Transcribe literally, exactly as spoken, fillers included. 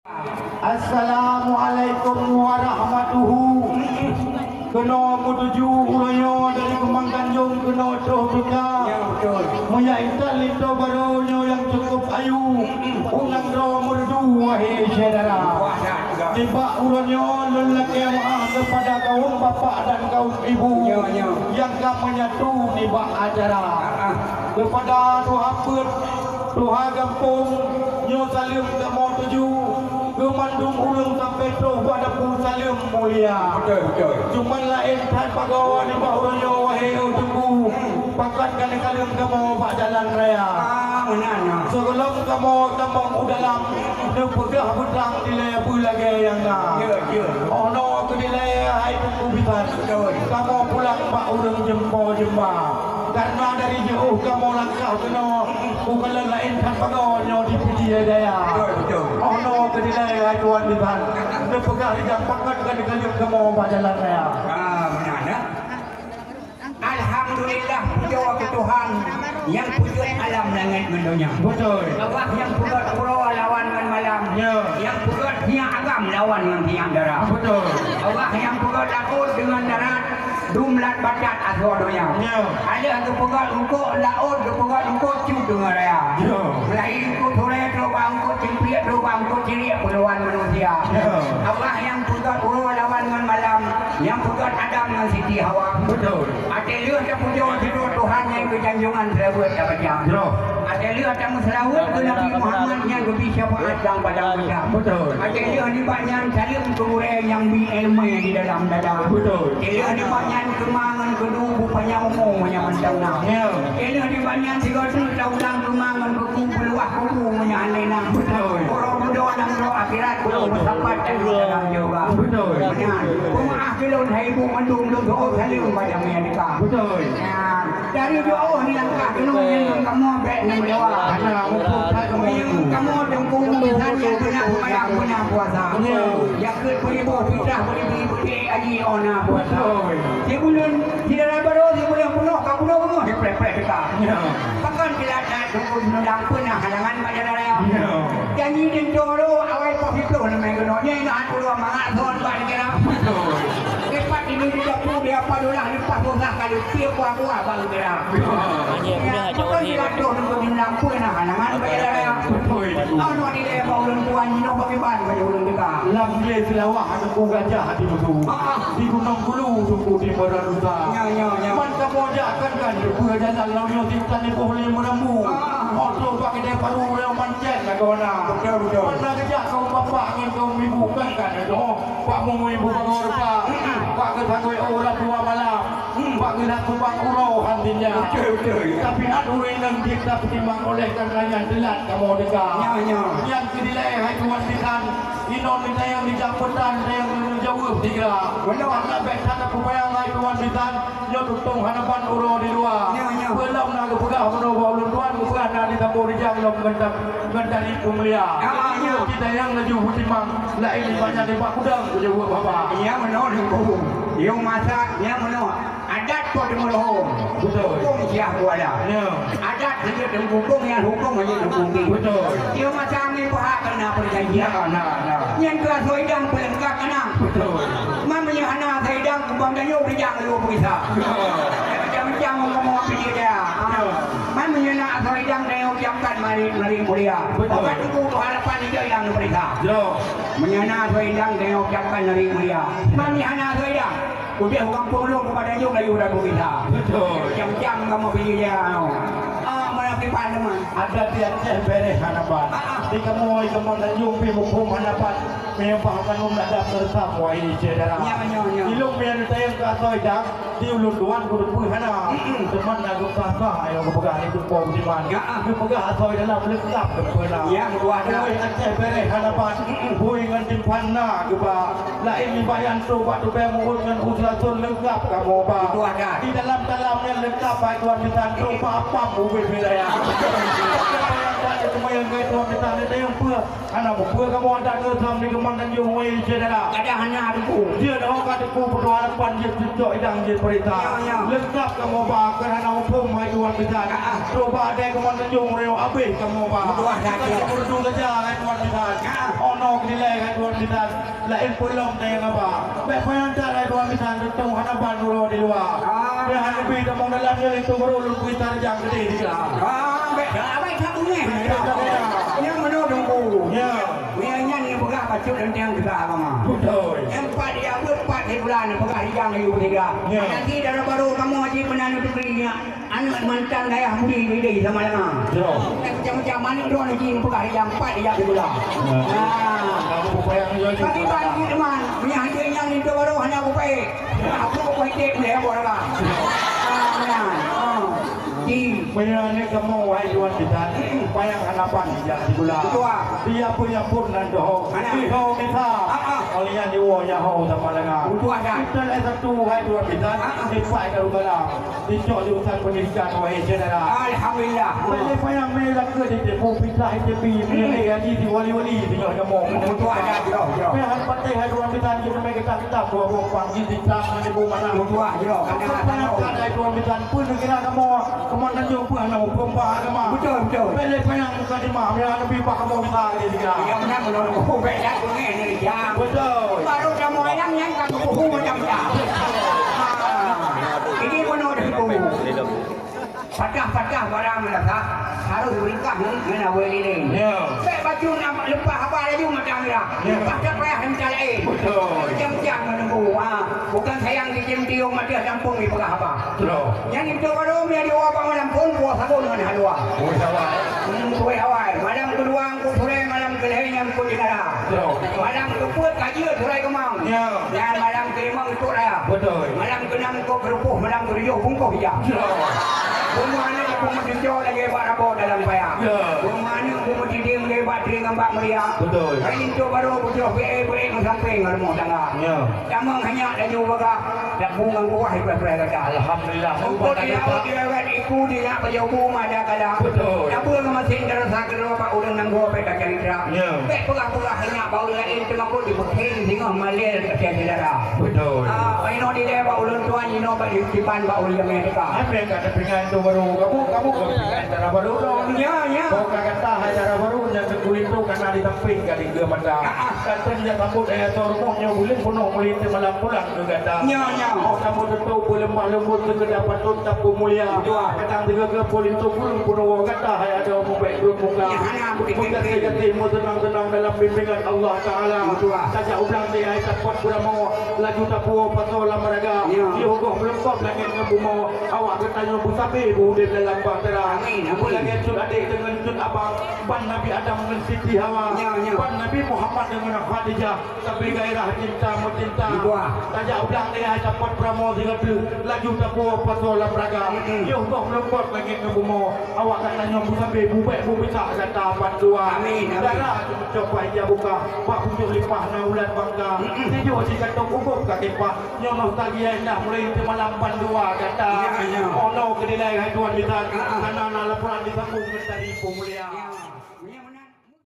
Assalamualaikum warahmatuhu. Keunoe meutuju uroe nyoe dari Kemang Tanjong keunoe troh teuka. Ya, betul. Meunyoe intat linto barô nyoe nyang cukup ayu, unang droe meureudu, wahé syedara. Wah, dah, dah. Nibak uroe nyoe lôn lakée meu'ah keupada kaum bapak dan kaum ibu, ya, ya, nyang ka menyatu nibak acara. Ah, ah. Keupada tuha peuet, tuha gampông, nyoe saleuem kamoe tuju keu mandum ureuëng sampoe troh bak dapu saleuem mulia. Betul, betul. Cuman laén that pagoe nibak uroe nyoe, wahé teungku, pakat ka neukaleueng kamoe bak jalan raya. Ah, meunan, ya. Sigohlom kamoe tamong u dalam, neupeugah beutrang dilée beulagée nyang na. Ya, ya. Oh noe keu dilée hai teungku bisan. Betul. Kamoe pulang bak ureuëng jeuem po jeuem ba. Karena dari jiôh kamoe langkah keunoe, bukan laén that pagoe nyoe di Pidie Jaya. Betul, betul. Oh noe keu dilée hai tuan bisan, neupeugah rijang pakat ka neukaleueng kamoe bak jalan raya. Ah, meunan, ya. Alhamdulillah, pujoe keu Tuhan nyang peugét alam langét ngon donya. Betul. Allah nyang peugét uroe lawan ngon malam. Ya. Nyang peugét siang agam lawan ngon siang dara. Betul. Allah nyang peugét laôt deungon darat, dum lat batat asoe donya. Ya. Aleuh geupeugét eungkôt laôt, geupeugét eungkôt cut deungon raya. Ya. Meulahi eungkôt surée troh bak eungkôt cimpiek, troh bak eungkôt ciriek, peuluwan manusia. Ya. Allah nyang peugét uroe lawan ngon malam, nyang peugét Adam ngon Siti Hawa. Betul. Watée lheueh tapujoe sidroe Tuhan nyang keujanjongan seulaweuet tabaca. Jroh. Watée lheueh tameuseulaweuet keu Nabi Muhammad nyang geubri syafaat dan padang beusa. Betul. Watée lheueh nibak nyan saleuem keu gurée nyang bi iéleumé di dalam dada. Betul. Watée lheueh nibak nyan keuma ngon keudu bupanyang umu nyang mantong na. Ya. Watée lheueh nibak nyan sigoe teuk taulang keuma ngon keuku peuluwah kubu nyang hana na. Betul. Uroe dudoe lam droe akhirat, uroe meusapat dan dalam syeuruga. Betul. Meunan. Peumaáh keu lôn hai ibu mandum, lôn tu'oh saleuem bak jamé teuka. Betul. Ya. Dari jiôh nilangkah keunoe nyang kamoe bék neumeudoa. Hana muphom that kamoe. Nyang kamoe teungku bisan nyang beuna seumayang beuna puasa. Ya. Jakeuet beuribu, fitrah beuribu, beudé haji óh na puasa. Beutôi. Sibuleuen, syedara barô sibuleuen peunoh ka peunoh beungoh jipreh-preh teuka. Ya. Pakon silat that teungku neudang peue na halangan bak syedara. Ya. Janji linto barô awai poh siplôh leumé keunoe. Nyoe ingat ulôn mangat thon bak neugara. Beutôi. Leupah di Indonesia pun dia apa dolah leupah dolah kali pih kuah-kuah bak neugara. Hanya Ya, udah aja betul orang ni. Silaturahmi untuk menang pun nah, halangan bagi raya. Betul. Ano nilai bak ulun tuan jinoe bagi ban bagi ulun teuka. Lam glé Seulawah teungku gajah di Meuseu. Ah, ah. Di Gunong Kulu teungku di Meuranusa. Ya, ya, ya. Man kamoe jak kan kan, di peue jalan lalu nyoe di Tan Iboh lé Meurambu. Ah, ah. Oto bak Gede Paru lé mancet lagoe na. Betul, betul. Man na geujak kaum bapak ngon kaum ibu kan kan, adoh. Pak Mumi bubangor, Pak. Pak geutagui uroe dua malam. Pak geulah kubang uroe hantinya. Betul, betul. Tapi at ureueng nyang jeuet tapeutimang oleh karena nyan teulat kamoe teuka. Nyo, nyo. Nyan keu dilée hai tuan bisan, inoe neutayang dijak peutan, tayang neujaweueb tiga. Betul. Karena bék that tapeubayang hai tuan bisan, nyoe tutong hana ban uroe di luwa. Nyo, nyo. Peulom na geupeugah bunoe bak ulôn tuan, geupeugah na di Tamboh Rijang lom meugantan. Ngon dari peumulia. Ah, ya. Kita yang laju beutimang, laén banyak nibak kudang kujaweueb haba. Ya, meunoe Teungku. Yong masa, ya, meunoe. Adat po teumeuruhom. Betul. Hukôm siah kuala. Ya. Adat hanya Teungku hukôm, ya, hukôm hanya Teungku. Betul. Yong masa ni pahak kena perjanjian. Ya, nah, nah. Nyan keu asoe idang peulengkap aneuk. Betul. Man meunyoe hana asoe idang, kubang dan yong rijang lu peugisa. Ya. Macam-macam ngomong apa dia. Ya. Man meunyoe na asoe idang dan yong jamkan mari, mari mulia. Betul. Obat tuku tu harapan hijau yang peurintah. Yo. Meunyoe na asoe idang dan yong jamkan mari mulia. Man meunyoe hana asoe idang, udeh u gampông lôn keupada yong layu ragu kita. Betul. Macam-macam kamoe pilih dia. Ah, mana kipan teman. Ada di Aceh bereh hana ban. Ah, ah. Di kamoe, kamoe dan yong pi muphom hana ban. Meunyoe bah kamoe nak dap serta muai syedara. Ya, ya, ya. Ilong meunyoe tayang ke asoe idang. Di ulôn tuan geupeue hana. Mm-mm. Teuma na geupeugah, ayo geupeugah itu po Budiman. Ya, ah. Geupeugah asoe dalam leungkap geupeue na. Ya, geupeugah dah. Bui Aceh bereh hana ban. Mm-mm. Bui ngon timphan na geuba. Laén nibak nyan trok bak tubée mu'un ngon u seulason leungkap kamoe ba. Geupeugah dah. Di dalam talam nyan leungkap bak tuan bisan trok bak apam ubit wilayah. Bayang that teuma nyang tuan bisan. Teuntang peue, hana mupeue kamoe hantar ngon tham di Keumang Tanjong, wahé syedara. Kadang hana teungku. Jeuet ho ka teungku peutuha lapan jeuet cok idang jeuet peurintah. Ya, ya. Leungkap kamoe ba, keu hana muphom hai tuan bisan. Ah, ah. Coba dai Keumang Tanjong reuk abéh kamoe ba. Betul, dah, betul. Meureudu saja hai tuan bisan. Ah. Ono keudilai hai tuan bisan. Laén peulom tayang haba. Bèk payah that hai tuan bisan, teutông hana ban uroe di luwa. Ah. Bèk hana bi tamong dalam nyoe linto barô lôn peugah tarjang keudéh di sira. Ah, bèk dah, bèk that beungèh. Bèk that beungèh. Nyan meunoe teungku. Ya. Meunyo nyan neupeugah bacut leunteng teuga agama. Beutôi. Nyang pat di abeuet pat di bulan neupeugah rijang ayue beutiga. Ya. Nanti dara barô kamoe jih meunan neuteupeue nyan. Aneuk mantan dayah budi di Samalanga. Yo. Macam-macam aneuk droeneuh jih neupeugah rijang pat rijang di bulan. Ya. Ah. Kamu payah nyoe. Bagi ban teuma, meunyo hanjeuet nyang linto barô hana kupeue. Aku kupeue cit lé buah raba. Ah, meunan. Ah. Di. Meunyo aneuk kamoe wahai tuan bisan, payah hana ban rijang di bulan. Betul. Dia pun yang pun nan doh. Hana. Di ho bisa. Ah, ah. Oleh nyan di wo nyan ho Samalanga. Betul dah. Kita S satu wahai tuan bisan, ah, ah, di pai ka rukala. Dicok di urusan pendidikan, wahai syedara. Alhamdulillah. Boleh payah mé lakée di teumpat pindah I T B, hmm, meunyoe jadi di wali-wali, di nyoe kamoe. Beutôi, ada, jroh, jroh. Mé han patéh hai tuan bisan, kita mé kita, kita buah bompang, di Tang, di Bumana. Beutôi, jroh. Ada, ada. Kan hai tuan bisan, pun kira kamoe, kamoe Tanjong pun hana muphom ba agama. Beutôi, beutôi. Boleh payah mukadimah, ya Nabi, bah kamoe bisa, di tiga. Ya, benar, benar. Oh, beda, benar, ni, ya. Beutôi. Baru kamoe ayam yang kamoe buhu macam-macam. Ha. Ini pun udah buhu. Patah-patah barang meunasah, harôh beuringkah ngon awai lileng. Ya. Bèk bacut na leupah haba laju mata mirah. Ya. Leupah that payah mita laén. Beutôi. Macam-macam meununggu. Ha. Bukan sayang cicém tiong mata gampông jipeugah haba. Beutôi. Nyang itu baru mia di awak malam pun puasa pun ngon halua. Oh, sawai. Hmm, kueh awai. Malam kedua Ku Suré, malam kelhèe nyan Ku Jinara. Betul. Malam keupeuet ka jeuet Surai Keumang. Ya. Dan malam keulima Utok Raya. Betul. Malam keunam Kok Keurupoh, malam keutujôh Bungkoh Ija. Ya. Bumoe aneuk beumeuteuco lagèe bak rabo dalam paya. Ya. Bumoe aneuk beumeutidéng lagèe bak tri ngon bak meuria. Betul. Hai linto barô beujroh beué-beué meusampéng ngon rumoh tangga. Ya. Tamong hanyak laju bagah, dak bu ngon kuah ipreh-preh gata. Alhamdulillah. Engkau tidak awak dirawat iku tidak pajoh bu mada kala. Betul. Dak bu ngon masin darasa keudroe bak ureueng nanggroe bèk tacalitra. Ya. Bèk peugah-peugah hanyak bak ureueng laén teuma kok dibeuken singoh malèe keu syedara. Betul. Ah, inoe dilèe bak ulôn tuan, inoe bak diucipan bak ureueng jamèe teuka. Ambil kat pinggan tu baru kamu, kamu ke pinggan dara baru dong. Ya, ya. Kau ka gata hai dara baru nyang teukulit tu kana di samping ka di geue mata. Ah, ah. Kata dia sambut daya tu rumoh nyoe buleuen peunoh mulit malam pulang. Gata. Nyo, nyo. Oh, kamoe teuntèe peuleumah leumbot, seukeuda patôt tapeumulia. Beutôi. Kadang teuga keu peulinto peurumoh gata hai adoe mubèk rot muka. Nyo, hana bukit. Meugaséh-gaséh meuseunang-seunang dalam bimbingan Allah Taala. Beutôi. Tajak u blang di hai tapot beuramoe, laju tapuwoe pasoe lam raga. Nyo. Yoh goh meuleumpop langèt ngon bumoe, awak geutanyoe beusabe beuudép dalam bahtera. Amin, amin. Beulagèe cut adék deungon cut abang, ban Nabi Adam ngon Siti Hawa, nyo, nyo, ban Nabi Muhammad deungon Khadijah. Tapi gairah cinta meucinta. Beutôi. Tajak u blang di hai tapot beuramoe sigoe teuk, laju tapuwoe pasoe lam raga. Mm-mm. Yoh goh meuleumpop langèt ngon bumoe, awak gata nyoe beusabe bubèk bubisa gata bandua. Amin, amin. Dara teucok paih ija buka, bak pucôk lipah na ulat bangka. Mm-mm. Sijuek jikatong ubôk ka kipah, nyoe nostalgia indah mulai teumalam bandua gata. Ya, ya. Ono keudilai hai tuan bisan, ah, ah, hana na laporan disambung ngon tari peumulia. Ya.